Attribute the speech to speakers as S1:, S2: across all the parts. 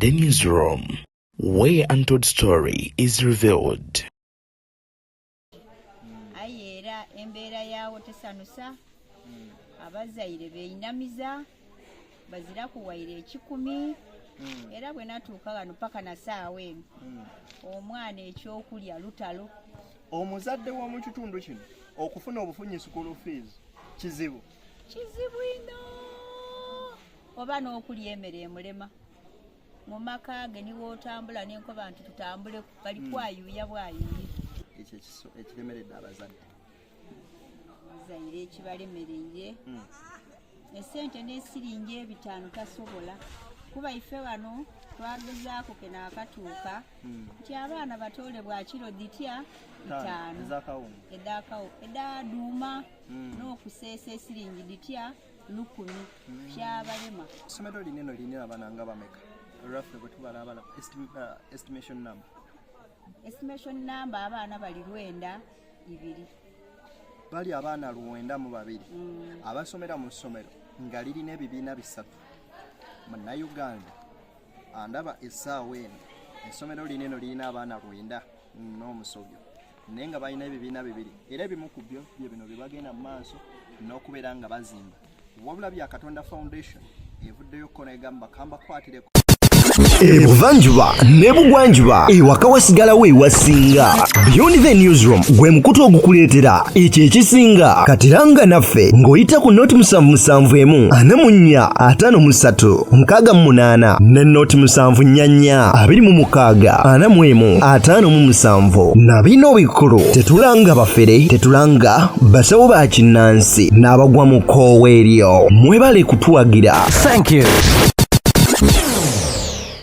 S1: The newsroom, where untold story is revealed.
S2: Aye era embeera yaawo tesanusa. Abazaire beinamiza, baziraku waire 100. Era bwe natuuka wano paka na saawa eno, omwana ekyokulya lutalo.
S3: Omuzadde w'omu kitundu kino okufuna obufunyi school fees kizibu?
S2: Kizibu ino, oba n'okulya emmere emulema mu maka ge. Niwootambula nenkoba nti tutambule, bali kwayuuya bwayuuya.
S3: Ekyo ekiremeredde abazadde?
S2: Zaire ekibalemereire, esente n'esiringi 5 tasobola, kuba ife wano twagezaako kenaakatuuka nti abaana batoole bwa kiro ditya 5.
S3: Ezakawunga.
S2: Edakawo edaduuma n'okuseesa esiringi ditya 1000, kyabalema.
S3: Essomero lino eno lirina abaana nga bameka olwaffe bwe tubala abaana, estimation number?
S2: Estimation number, abaana bali 92.
S3: Bali abaana 92 abasomera mu ssomero nga lirina ebibiina bisatu. Munnayuganda andaba essaawa eno, essomero lino eno lirina abaana lwenda n'omusobyo, naye nga balina ebibiina bibiri, era ebimu ku byo bye bino bye bagenda mu maaso n'okubeera nga bazimba. Wabula Bya Katonda Foundation evuddeyo ko negamba kambakwatireko.
S4: Ebuvanjuba ne bugwanjuba, ewaka wasigalawo ewasinga. Beyond the Newsroom gwe mukutu ogukuleetera ekyo ekisinga. Katiranga naffe ng'oyita ku 077 44 53 68 ne 074 26 41 57. Na bino bikulu: tetulanga bafere, tetulanga basawo ba kinnansi n'abagwa mu kkoowa eryo. Mwebale kutuwagira. Thank you.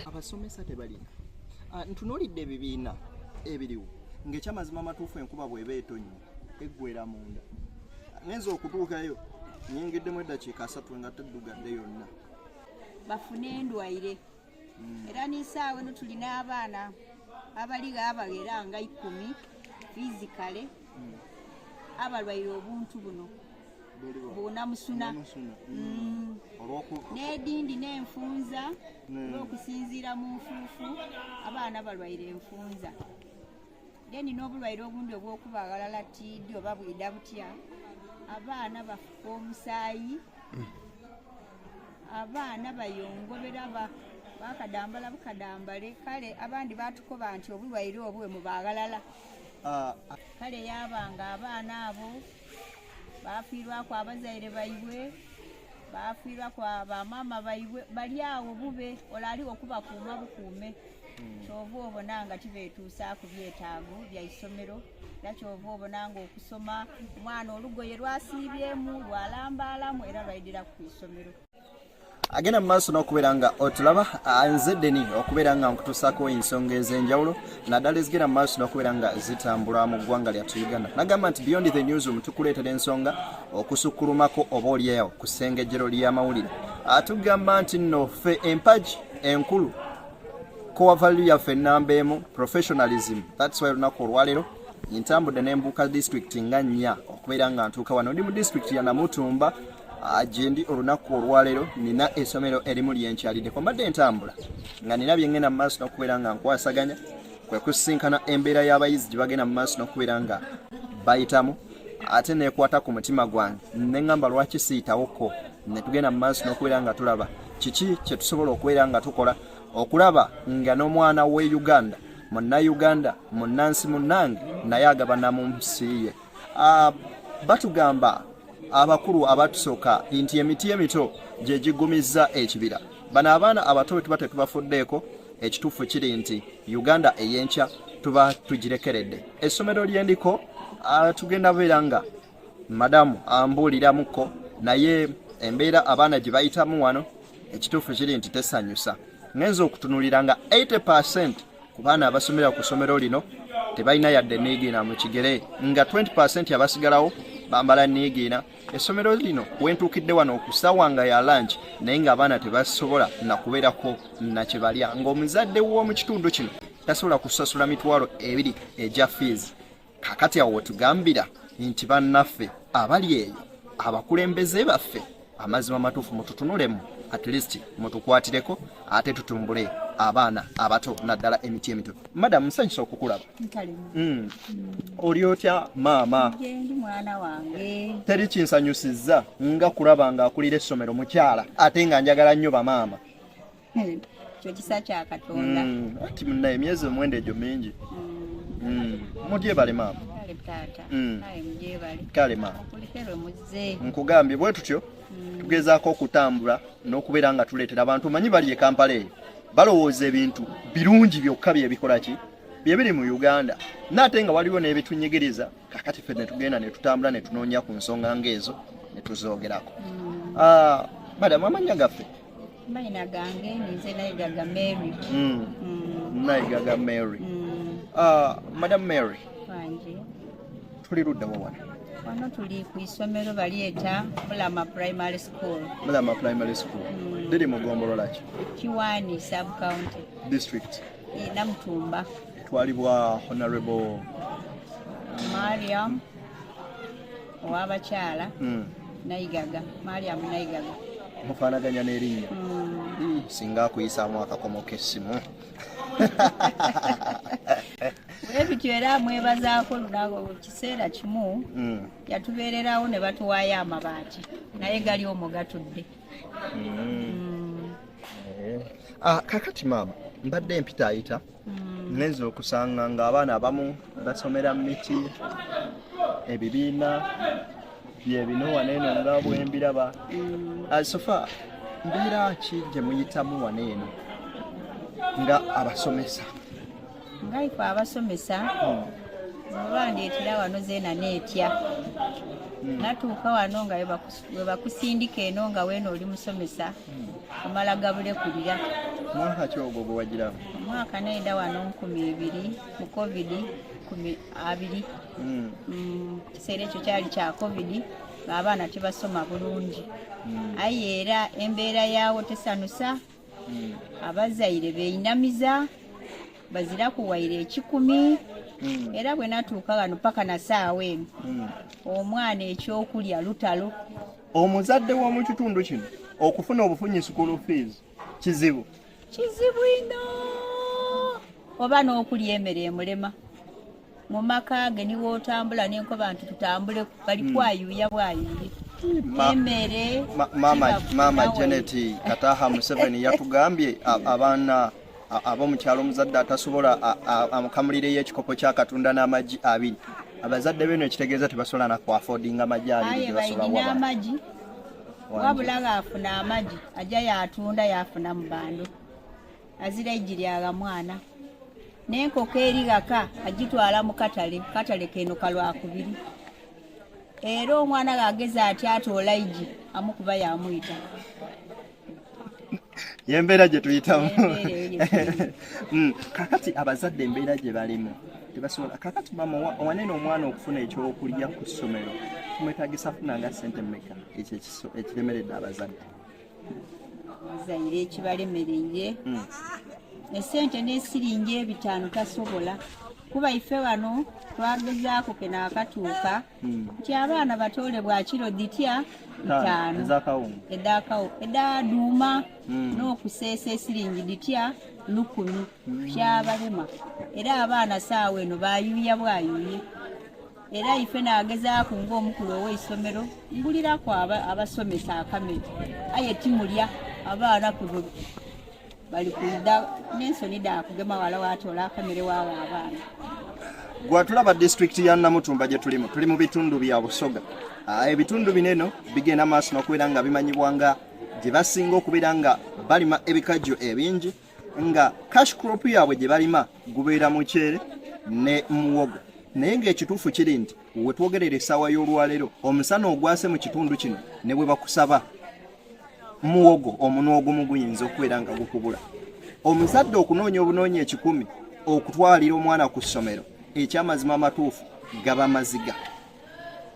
S3: Abasomesa tebalina. Ntunuulidde ebibiina ebiriwo, ng'ekyamazima amatuufu, enkuba bw'eba etonnya eggwera munda. Ngenza okutuukayo nyingiddemu eddakiika 30 nga teddugadde yonna.
S2: Bafune endwaire, era nisaawa eno tulina abaana abaliga abaghera nga 10 physically abalwaire obuntu buno bunamusuna.
S3: Namusuna.
S2: N'edindi n'enfunza, olw'okusinziira mu nfuufu abaana balwaire enfunza, then n'obulwaire obundi obw'okuba aghalala tiidi oba bwida butya, abaana bafuka omusaayi, abaana bayongobera bakadambala bukadambale. Kale abandi batukoba nti obulwaire obwo bwe mubaghalala. Kale yabanga abaana abo bafiirwaku abazaire baibwe, bafiirwaku bamaama baibwe, bali awo bube olwo aliwo okubakuuma bukuume. Kyova obona nga tibetuusaaku byetaago bya isomero, era kyova obona nga okusoma omwana olugoye lwasiibyemu lwalambaalamu era lwaidiraku ku isomero.
S3: Agenda mu maaso n'okubeera nga otulaba, nze Deni, okubeera nga nkutuusaako ensonga ez'enjawulo, naddala ezigenda mu maaso n'okubeera nga zitambula mu ggwanga lyattu Uganda. Nagamba nti Beyond the Newsroom tukuleetera ensonga okusukkulumako oba oliawo ku ssengejjero ly'amawulire. Atugamba nti nno ffe empagi enkulu, core value yaffe ennamba emu, professionalism. That's why olunaku olwaleero ntambudde nembuuka district nga nnya okubeera nga ntuuka wano. Ndi mu district ya Namutumba. Gye ndi olunaku olwaleero, nina essomero erimu lyenkyaliddeko. Mbadde ntambula nga nina byengenda mu maaso n'okubeera nga nkwasaganya, kwe kusisinkana embeera y'abayizi gye bagenda mu maaso n'okubeera nga bayitamu, ate nekwata ku mutima gwange neŋŋamba lwaki siyitawoko ne tugenda mu maaso n'okubeera nga tulaba kiki kye tusobola okubeera nga tukola okulaba nga n'omwana we Uganda, Munnayuganda munnansi munnange, naye agabana mu nsi ye. Batugamba abakulu abatusooka nti emiti emito gye gigumizza ekibira. Bano abaana abato bwe tuba tetubafuddeeko, ekituufu kiri nti Uganda ey'enkya tuba tugirekeredde. Essomero lyendiko, tugenda beera nga madamu ambuuliramuko, naye embeera abaana gye bayitamu wano, ekituufu kiri nti tesanyusa. Ngenza okutunulira nga 80% ku baana abasomera ku ssomero lino tebalina yadde niigiina mu kigere, nga 20% abasigalawo bambala niigiina. Essomero lino wentuukidde wano okusawa nga ya lunch, naye ng'abaana tebasobola nakubeerako nakyebalya, ng'omuzadde w'omu kitundu kino tasobola kusasula 20,000 egya fees. Kakati awo wetugambira nti bannaffe abali eyo, abakulembeze baffe, amazima matuufu, mututunulemu, at least mutukwatireko ate tutumbule. Abaana abato naddala emiti emito. Madamu, nsanyusa okukulaba. Oli otya, maama?
S2: Gyendi, mwana wange.
S3: Teri kinsanyusizza nga kulaba ng'akulira essomero mukyala, ate nga njagala nnyo bamaama.
S2: Kyo kisa kya Katonda.
S3: Ati munnaye emyezi 9 egyo mingi. Mugyebale, maama.
S2: Kale taata. Kale mugyebale.
S3: Kale maama.
S2: Okuliko lwe muzze.
S3: Nkugambye, bwe tutyo tugezaako okutambula n'okubeera nga tuleetera abantu. Manyi bali e Kampala eyo balowooza ebintu birungi byokka byebikola ki bye biri mu Uganda, naate nga waliwo n'ebitunyigiriza. Kakati ffe ne tugenda ne tutambula ne tunoonya ku nsonga ng'ezo ne tuzoogerako. Ah, madamu, amannya gaffe?
S2: Amannya gange ninze Nayigaga Mary.
S3: Nayigaga Mary. Ah, Madam Mary,
S2: Wanje.
S3: tuli luddawa wano?
S2: Wano tuli ku isomero balyeta Mulama Primary School.
S3: Mulama Primary School liri mu gombolola ki?
S2: Kiwani Sub County.
S3: District?
S2: Namutumba.
S3: Etwalibwa Honorable?
S2: Mariam ow'abakyala. Nayigaga, Mariam Nayigaga.
S3: Mufaanaganya n'erinnya. Singa akuyisaamu akakomo k'essimu.
S2: Bwe bityo, era mwebazaako lunaku kiseera kimu yatubeererawo ne batuwaayo amabaati, naye gali omwo gatudde.
S3: Ah, kakati maama, mbadde mpitaayita ngenza okusanga ng'abaana abamu basomera mu miti, ebibiina byebino wano eno nga bwembiraba. Ah, so far mbeera ki gye muyitamu wano eno nga abasomesa?
S2: Nga ife abasomesa, bwe bandeetera wano zeena neetya. Natuuka wano nga we bakusindika eno nga weena oli musomesa, omala gabulekulira.
S3: Mwaka ki ogwo gwe wagiramu?
S2: Omwaka nenda wano 2000 mu COVID 20. Kiseera ekyo kyali kya COVID ng'abaana tebasoma bulungi, aye era embeera yaawo tesanusa. Abazaire beinamiza, bazira kuwaire 100. Era bwe natuuka wano paka na saawa eno, omwana ekyokulya lutalo.
S3: Omuzadde w'omu kitundu kino okufuna obufunyi school fees kizibu?
S2: Kizibu ino, oba n'okulya emmere emulema mu maka ge. Niwootambula nenkoba nti tutambule, bali kwayuuya bwayuuye emmere.
S3: Maama Janet Kataha Museveni yatugambye abaana ab'omukyalo, omuzadde atasobola amukamulireyo ekikopo kya katunda n'amagi 2. Abazadde beno ekitegeeza tebasobola nakuaffordinga magi 2
S2: Aye
S3: ge basobola
S2: balina
S3: kuwa.
S2: Amagi, wabula ng'afuna amagi ajja yatunda yafuna mu bando, azira eggi lyaga mwana n'enkoko eri gaka agitwala mu katale, katale keno kalwakubiri. Era omwana ng'ageza atya atoola igi, amukuba yamuyita.
S3: Yembeera gye tuyitamu.
S2: Embeera eyo gye tuyitamu.
S3: Kakati abazadde embeera gye balimu tebasobola. Kakati mama, wanene omwana okufuna ekyokulya ku ssomero kimwetagisa funanga sente mmeka? Ekyo ekiremeredde abazadde.
S2: Abazaire ekibalemereire, esente n'esiringi 500 tasobola, kuba ife wano twagezaako kenaakatuuka nti abaana batoole bwa kiro ditya 5.
S3: Ezakawunga.
S2: Edakawo edaduuma n'okuseesa esiringi ditya 1000 kyabalema. Era abaana saawa eno bayuuya bwayuuye. Era ife nagezaako ng'omukulu ow'eisomero nguliraku abasomesa akamere, aye timulya. Abaana kubo bali kuda n'ensoni dakugema wala watoola akamere waawa abaana.
S3: Gwatulaba, disitulikiti ya Namutumba gye tulimu, tuli mu bitundu bya Busoga. Ah, ebitundu bino eno bigenda maaso n'okubeera nga bimanyibwa nga gye basinga okubeera nga balima ebikajjo ebingi, nga cash crop yaabwe gye balima gubeera muceere ne muwogo. Naye ng'ekituufu kiri nti we twogerera essaawa y'olwaleero, omusana ogwase mu kitundu kino, ne bwe bakusaba muwogo omunwa ogumu guyinza okubeera nga gukubula. Omuzadde okunoonya obunoonya 100 okutwalira omwana ku ssomero, ekyamazima amatuufu gaba maziga.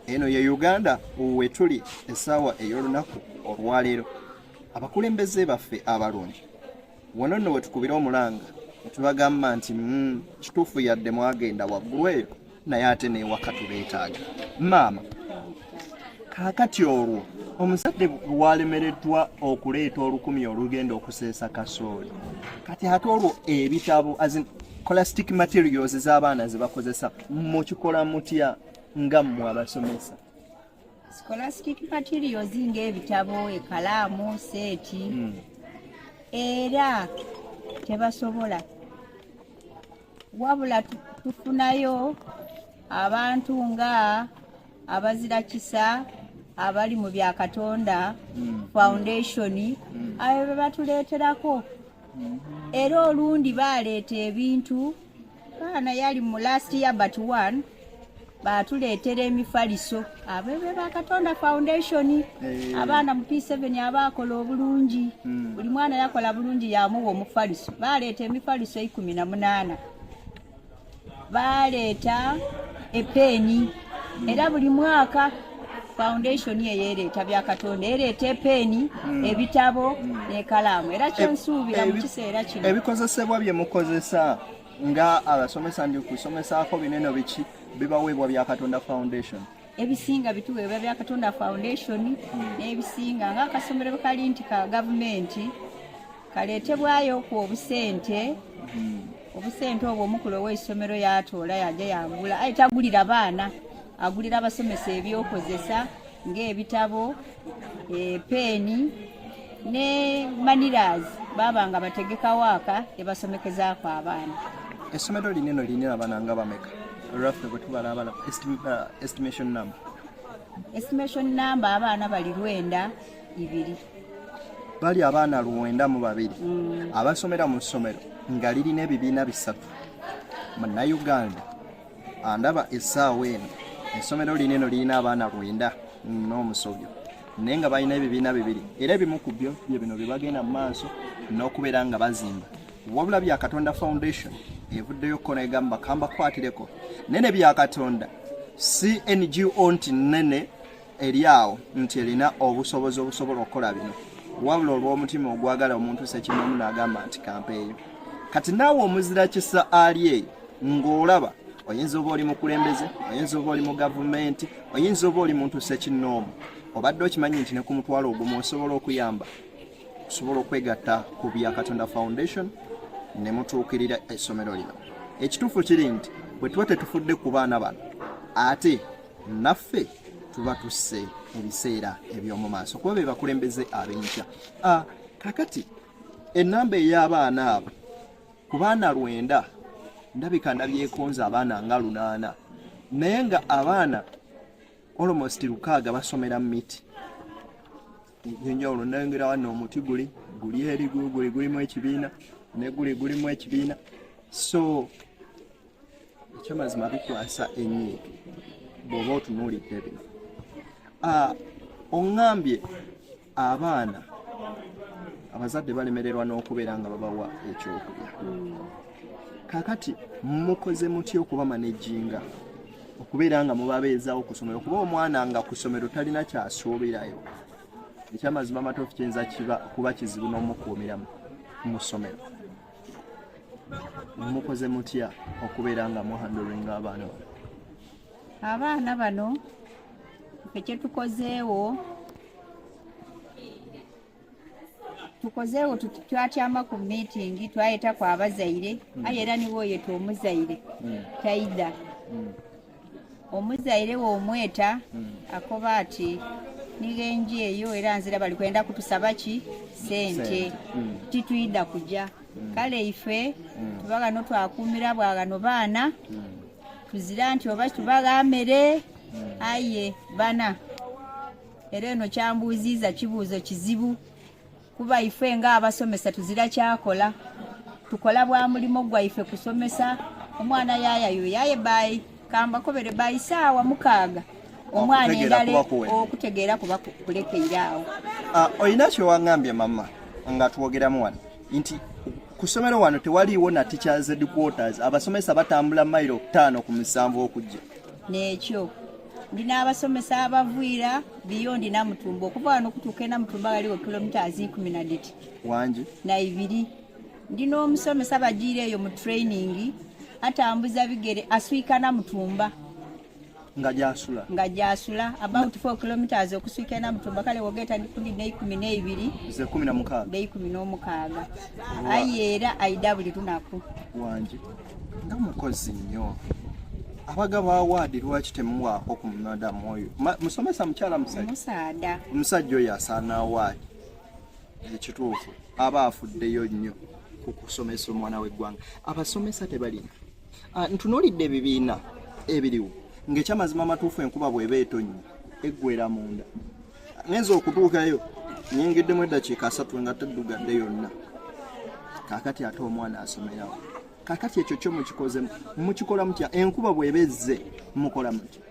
S3: Eno ye Uganda we tuli essaawa ey'olunaku olwaleero. Abakulembeze baffe abalungi, wano nno we tukubira omulanga tubagamba nti kituufu yadde mwagenda waggulu eyo, naye ate n'ewaka tubeetaaga. Maama, kaakati olwo Omuzadde walemereddwa okuleeta 1000 olugenda okuseesa kasooli, kati ate olwo ebitabo, as in scholastic materials z'abaana ze bakozesa, mukikola mutya nga mmwe abasomesa?
S2: Scholastic materials ng'ebitabo, ekalaamu, seeti, era tebasobola. Wabula tufunayo abantu nga abazira kisa abali mu bya Katonda Foundation, abo be batuleeterako. Era olundi baleeta ebintu baana yali mu last year but one batuleetera emifaliso, abebe ba Katonda Foundation. Abaana mu P7 abakola obulungi, buli mwana yakola bulungi yamuwa omufaliso. Baleeta emifaliso 18, baleeta epeeni. Era buli mwaka foundation eyereeta bya Katonda ereeta epeeni, ebitabo n'ekalaamu. Era kyensuubira mu kiseera kino
S3: Ebikozesebwa bye mukozesa nga abasomesa, ndi kusomesaako binene biki, bibaweebwa bya Katonda Foundation?
S2: Ebisinga bituweebwa bya Katonda Foundation, n'ebisinga ng'akasomero bwe kali nti ka gavumenti, kaleetebwayo ku obusente. Obusente obwo omukulu ow'essomero yatoola yajja yagula, aye tagulira baana, agulira abasomesa ebyokozesa ng'ebitabo, epeeni ne manillas, baba nga bategeka waaka ebasomekezaako abaana.
S3: Essomero linene, lirina abaana nga bameka roughly bwe tubala abaana, estimation number?
S2: Estimation number, abaana bali 92.
S3: Bali abaana 92 abasomera mu ssomero nga lirina ebibiina bisatu. Munnayuganda andaba essaawa eno, essomero lino eno lirina abaana lwenda n'omusobyo, naye nga balina ebibiina bibiri, era ebimu ku byo bye bino bye bagenda mu maaso n'okubeera nga bazimba. Wabula bya Katonda Foundation evuddeyo ko negamba kambakwatireko nene. Bya Katonda si NGO nti nene eri awo nti erina obusobozi obusobola okukola bino, wabula olw'omutima ogwagala omuntu sekinomu n'agamba nti kampeeyo. Kati naawe omuzira kisa ali eyo ng'olaba, oyinza oba oli mukulembeze, oyinza oba oli mu gavumenti, oyinza oba oli muntu sekinoomu, obadde okimanyi nti ne ku 50,000 osobola okuyamba, osobola okwegatta ku bya Katonda Foundation ne mutuukirira essomero lino? Ekituufu kiri nti bwe tuba tetufudde ku baana bano, ate naffe tuba tusse ebiseera eby'omu maaso, kuba be bakulembeze ab'enkya. Kakati enamba ey'abaana abo, ku baana 90, ndabika ndabyekonza abaana nga 8, naye nga abaana almost 600 basomera mu miti enjawulo. Nayongera wano omuti guli guli eri guli gulimu ekibiina, ne guli gulimu ekibiina. So ekyamazima bikwasa enyiike bw'oba otunuulidde bino. Oŋŋambye abaana abazadde balemererwa n'okubeera nga babawa ekyokulya. Kakati mukoze mutya okubamanaginga okubeera nga mubabeezaawo ku ssomero? Kuba omwana nga ku ssomero talina kyasuubirayo, ekyamazima amatuufu kiyinza kuba kizibu n'omukuumira mu ssomero. Mukoze mutya okubeera nga muhandlinga abaana bano?
S2: Abaana bano ffe kyetukozeewo, tukozeewo twatyama ku meeting, twayetaku abazaire, aye era niwe oyeta omuzaire taida. Omuzaire w'omweta akoba ati nigenji eyo era nzira bali kwenda kutusaba ki sente, titwida kuja. Kale ife tuba gano twakumira bwagano baana, tuzira nti oba tubaga mmere, aye bana era eno kyambuuziiza kibuuzo kizibu, kuba ife ng'abasomesa tuzira kyakola, tukola bwa mulimo gwaife kusomesa. Omwana yayayo yaye bayi kambakobere bayi saawa 6 omwana
S3: Okutegeera
S2: endala
S3: kuba kuwedde.
S2: Okutegeera kuba kulekeire awo.
S3: Olina kyewaŋŋambye mama nga twogeramu wano nti ku ssomero wano tewaliiwo na teachers headquarters, abasomesa batambula mayiro 5 ku 7 okujja.
S2: N'ekyo ndina abasomesa abaviira beyond Namutumba. Okuva wano okutuuka e Namutumba waliwo kilometers ikumi na diti.
S3: Wangi.
S2: Na ibiri. Ndina omusomesa bagiira eyo mu training atambuza bigere aswika Namutumba.
S3: Nga gyasula?
S2: Nga gyasula, about 4 kilometers okuswika Namutumba. Kale wogeta ndikundi ne12.
S3: Ze 16?
S2: Ne16, aye era aida buli lunaku.
S3: Wangi, nga mukozi nnyo. Abagaba award lwaki temuwaako ku madamu oyo? Musomesa mukyala, musajja?
S2: Musaada.
S3: Omusajja oyo asaana award. Ekituufu aba afuddeyo nnyo ku kusomesa omwana w'eggwanga. Abasomesa tebalina. Ntunuulidde ebibiina ebiriwo, ng'ekyamazima amatuufu, enkuba bw'eba etonnya eggwera munda. Ngenza okutuukayo nyingiddemu eddakiika 30 nga teddugadde yonna. Kaakati ate omwana asomerawo. Kaakati ekyo kyo mukikoze, mukikola mutya? Enkuba bw'eba ezze mukola mutya?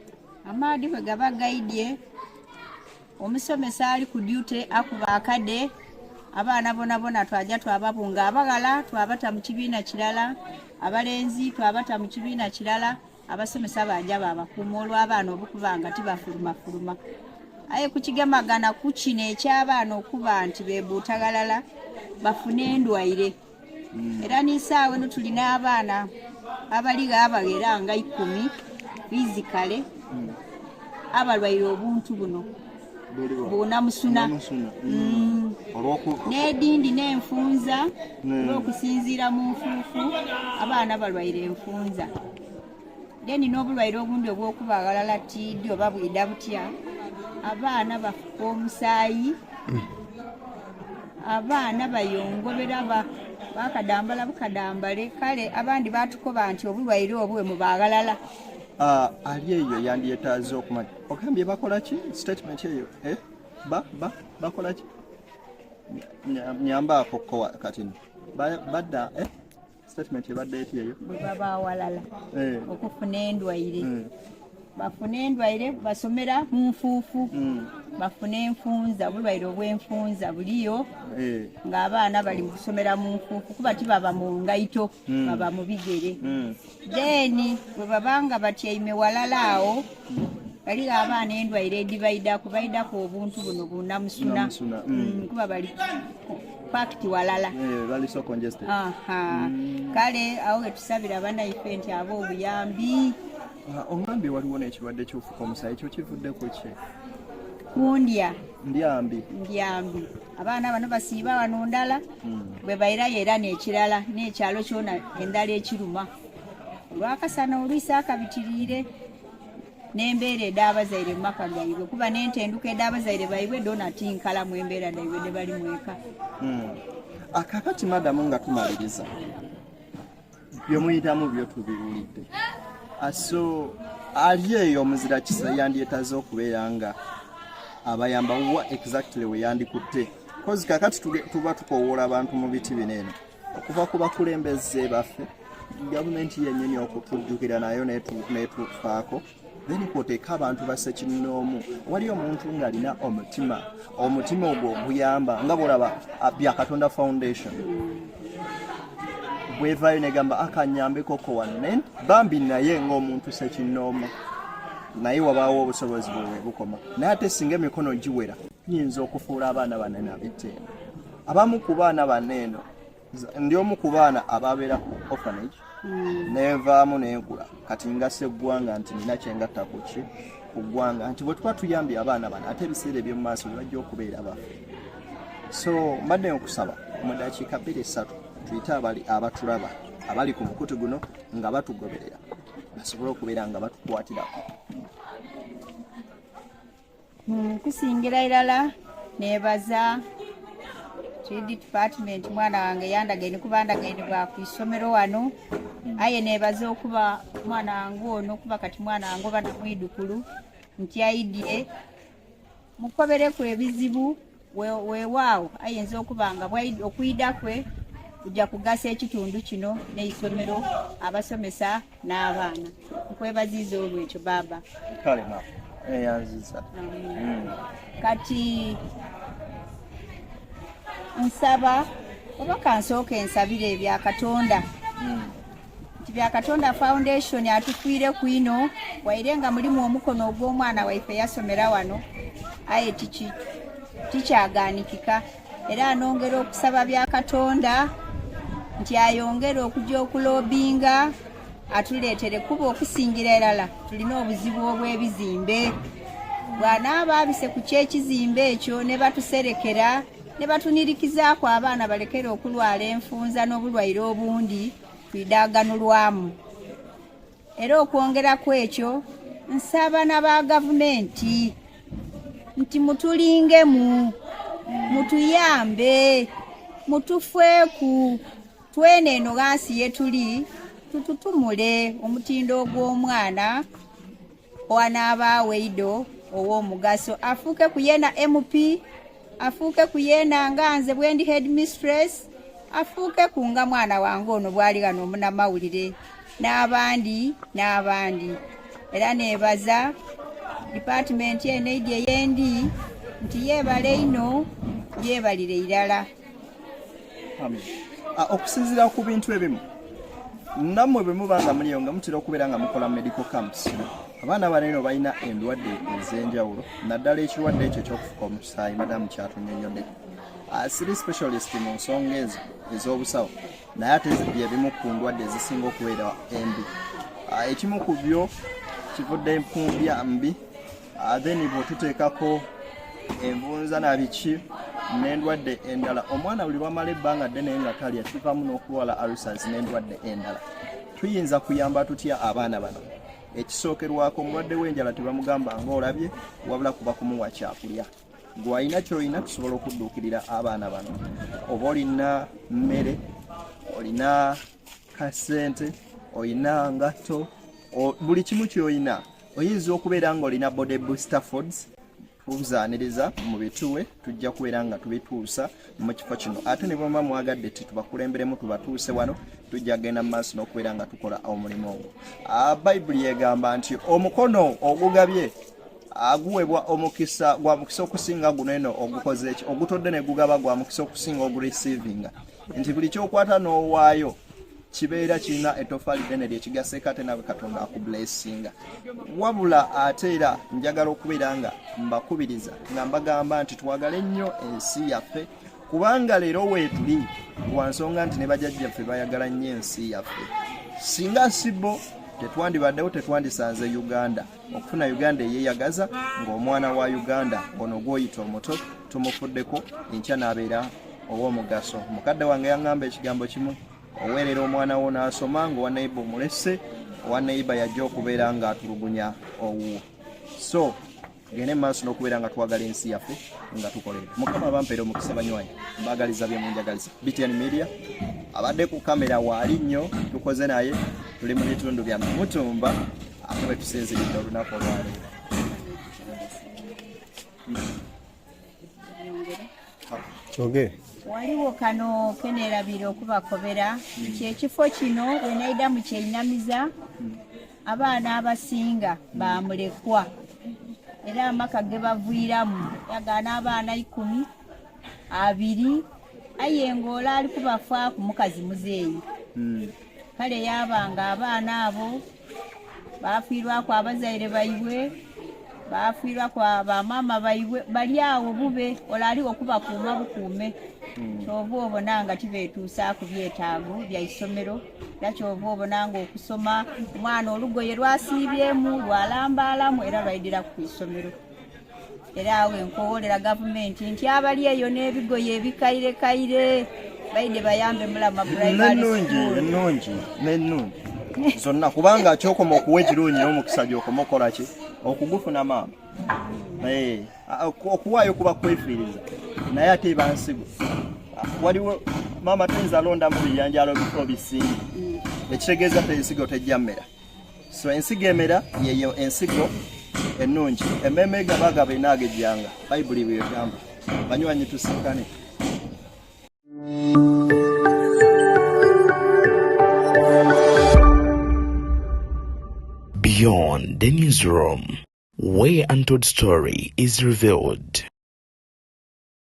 S2: Amaadi bwe gaba gaidye, omusomesa ali ku duty akuba akade, abaana bona bona twaja twababunga. Abaghala twabata mu kibiina kirala, abalenzi twabata mu kibiina kirala. Abasomesa banja babakuuma olw'abaana obukuba nga tibafulumafuluma. Aye kukigemagana ku kino eky'abaana okuba nti bebuuta ghalala bafune endwaire, era n'isaawa eno tulina abaana abaligho abaghera nga 10 physically abalwaire obuntu buno bunamusuna.
S3: Namusuna.
S2: N'edindi n'enfunza, olw'okusinziira mu nfuufu abaana balwaire enfunza. Then n'obulwaire obundi obw'okuba aghalala tiidi oba bwida butya, abaana bafuka omusaayi, abaana bayongobera, bakadambala bukadambale. Kale abandi batukoba nti obulwaire obwo bwe muba aghalala.
S3: Ali eyo yandyetaaze okumanya ogambye bakola ki? Statement eyo, eh? ba, ba, bakola ki? Nyambaako ko kati badda, eh? Statement ebadde eti eyo?
S2: Bwe baba awalala okufuna endwaire, bafune endwaire, basomera mu nfuufu, bafune enfunza, obulwaire obw'enfunza buliyo, ng'abaana bali mu kusomera mu nfuufu kuba tibaba mu ngaito, baba mu bigere. Then bwe babanga batyaime walala awo, baligho abaana endwaire edibaidaku, baidaku obuntu buno bunamusuna.
S3: Namusuna.
S2: Kuba bali packed walala.
S3: Eh, bali so congested.
S2: Aha. Kale awo wetusabira abanaife nti aba obuyambi.
S3: Ogambye waliwo n'ekirwadde ky'ofuka omusaayi, ekyo kivudde ku ki?
S2: Kundya.
S3: Ndyambi?
S2: Ndyambi. Abaana bano basiiba wano ndala, bwe bairayo era n'ekirala n'ekyalo kyona endala ekiruma olwakasana olwisi akabitiriire n'embeera ed'abazaire mu maka gaibwe, kuba n'entenduka ed'abazaire baibwe dona tinkalamu embeera daibwe de bali mweka.
S3: Akakati madamu, nga tumaliriza, byemuyitamu byo tubiwulidde. So ali eyo omuzira kisa yandyetaaze okubeera nga abayamba wa exactly we yandikutte, 'cause kakati tuba tukowoola abantu mu biti bino eno, okuva ku bakulembeze baffe, gavumenti yennyini okutujjukira nayo netufaako, then kwoteeka abantu basekinnoomu. Wali omuntu ng'alina omutima ogwo oguyamba, nga bwolaba Byakatonda Foundation bwevaayo negamba akanyambekoko wano, naye bambi naye ng'omuntu sekinnoomu, naye wabaawo obusobozi bwe bukoma. Naye ate singa emikono giwera, yinza okufuula abaana banene ab'ettendo. Abamu ku baana bano eno, ndi omu ku baana ababeera ku orphanage, nenvaamu nenkula. Kati ngasa eggwanga nti nina kyengatta ku ki, ku ggwanga, nti bwe tuba tuyambye abaana bano, ate ebiseera eby'omu maaso bye bajja okubeera baffe. So mbadde nkusaba mu dakiika 2 3 tuyite abali abatulaba, abali ku mukutu guno nga batugoberera, basobole okubeera nga batukwatirako.
S2: Kusingira irala nebaza TD department. Mwana wange yandagaine kuba ndagaine bwa ku isomero wano, aye nebaza okuba mwana wange ono, kuba kati mwana wange oba namwidukulu nti aidye mukobereku ebizibu. Weewaawo ayinza okuba nga okwida kwe kujja kugasa ekitundu kino n'eisomero, abasomesa n'abaana. Nkwebaziza olwekyo, baaba.
S3: Kale ma, eyanziza.
S2: Kati nsaba oba kansooke nsabire ebya Katonda nti Byakatonda Foundation atufiire ku ino, waire nga mulimu omukono ogw'omwana waife yasomera wano, aye tikyaganikika. Era anongera okusaba Byakatonda nti ayongere okujja okulobinga. Atuleetere kuba okusingira irala tulina obuzibu obw'ebizimbe. Bw'anaaba abise ku ky'ekizimbe ekyo ne batuserekera ne batunirikizaaku abaana balekere okulwala enfunza n'obulwaire obundi twidaaganulwamu. Era okwongera ku ekyo nsaba na ba gavumenti nti mutulingemu, mutuyambe, mutufeeku twene eno ghansi yetuli tututumule omutindo ogw'omwana owanaabaawo eido ow'omugaso afuuke ku yena MP, afuuke ku yena nga nze bwendi headmistress, afuuke ku nga mwana wange ono bwali ghano omunamawulire n'abandi n'abandi. Era neebaza dipatimenti eno eidi eyendi nti yeebale inho yeebalire irala.
S3: Ah, okusinziira ku bintu ebimu nammwe bwe muba nga muliyo nga mutera okubeera nga mukola medical camps, abaana bano eno balina endwadde ez'enjawulo naddala ekirwadde ekyo ekyokufuka omusaayi madamu kyatunyonyoddeko. Ah, siri specialist mu nsonga ezo ez'obusawo, naye ate byebimu ku ndwadde ezisinga okubeera embi. Ah, ekimu ku byo kivudde ku ndya mbi, then bw'otuteekako envunza na biki n'endwadde endala, omwana buli lwamala ebbanga ddene nga talya kivaamu n'okulwala ulcers n'endwadde endala. Tuyinza kuyamba tutya abaana bano? Ekisookerwako, omulwadde w'enjala tebamugamba ng'olabye, wabula kuba kumuwa kyakulya. Gwe alina ky'olina tusobola okudduukirira abaana bano, oba olina mmere, olina kasente, olina ngatto, buli kimu ky'olina. Oyinza okubeera ng'olina body booster foods, tuzaaniriza mu bituwe, tujja kubeera nga tubituusa mu kifo kino. Ate ne bwemuba mwagadde titubakulemberemu tubatuuse wano, tujja kugenda mu maaso n'okubeera nga tukola omulimu ogwo. Bayibuli egamba nti omukono ogugabye aguweebwa omukisa gwa mukisa okusinga guno eno ogukoze eki ogutodde ne gugaba gwa mukisa okusinga ogureceivinga, nti buli kyokwata n'owaayo kibeera kirina ettofaali ddene lyekigaseeko ate nawe Katonda akublessinga. Wabula ate era njagala okubeera nga mbakubiriza nga mbagamba nti twagale nnyo ensi yaffe, kubanga leero weetuli lwa nsonga nti ne bajjajjaffe bayagala nnyo ensi yaffe. Singa si bo tetwandibaddewo, tetwandisanze Uganda. Okufuna Uganda eyeeyagaza ng'omwana wa Uganda ono gw'oyita omuto tumufuddeko, enkya n'abeera ow'omugaso. Mukadde wange yaŋŋamba ekigambo kimu, oweerera omwana wo n'asoma ng'owa neighbor omulese, owa neighbor yajja okubeera ng'atulugunya owuwo. So tugende mu maaso n'okubeera nga twagala ensi yaffe nga tukolera. Mukama abampeera omukisa banywanyi, mbaagaliza bye munjagaliza. BTN Media abadde ku kamera waali nnyo, tukoze naye, tuli mu bitundu bya Mutumba ate bwe tusinziridde olunaku olwaleero.
S2: Kyogere. Waliwo kano keneerabira okubakobera nti ekifo kino wenaida mu kyeinamiza abaana abasinga bamulekwa, era amaka ge baviiramu yagaana abaana 10 20, aye ng'ola ali kubafaaku mukazi muzeeyi. Kale yabanga abaana abo bafiirwaku abazaire baibwe, bafiirwaku bamaama baibwe, bali awo bube ola aliwo okubakuuma bukuume. Kyova obona nga tibeetuusaaku byetaago bya isomero, era kyova obona nga okusoma omwana olugoye lwasiibyemu lwalambaalamu era lwaidiraku ku isomero. Era awo enkowoolera gavumenti nti abali eyo n'ebigoye ebikairekaire baide bayambe Mulama Primary School.
S3: Ennungi n'ennungi zonna, kubanga kyokoma okuwa ekirungi n'omukisa gyokoma okukola ki okugufuna maama. Okuwaayo kuba kwefiiriza, naye ate eba nsigo. Waliwo maama tuyinza londamu bijanjaalo bifo bisinga, ekitegeeza te ensigo tejja mmera. So ensigo emera yeyo ensigo ennungi, emmeeme egabagaba enaagejjanga, Bayibuli bwegamba. Banywanyi tusinkane.
S1: Beyond the Newsroom, where untold story is revealed.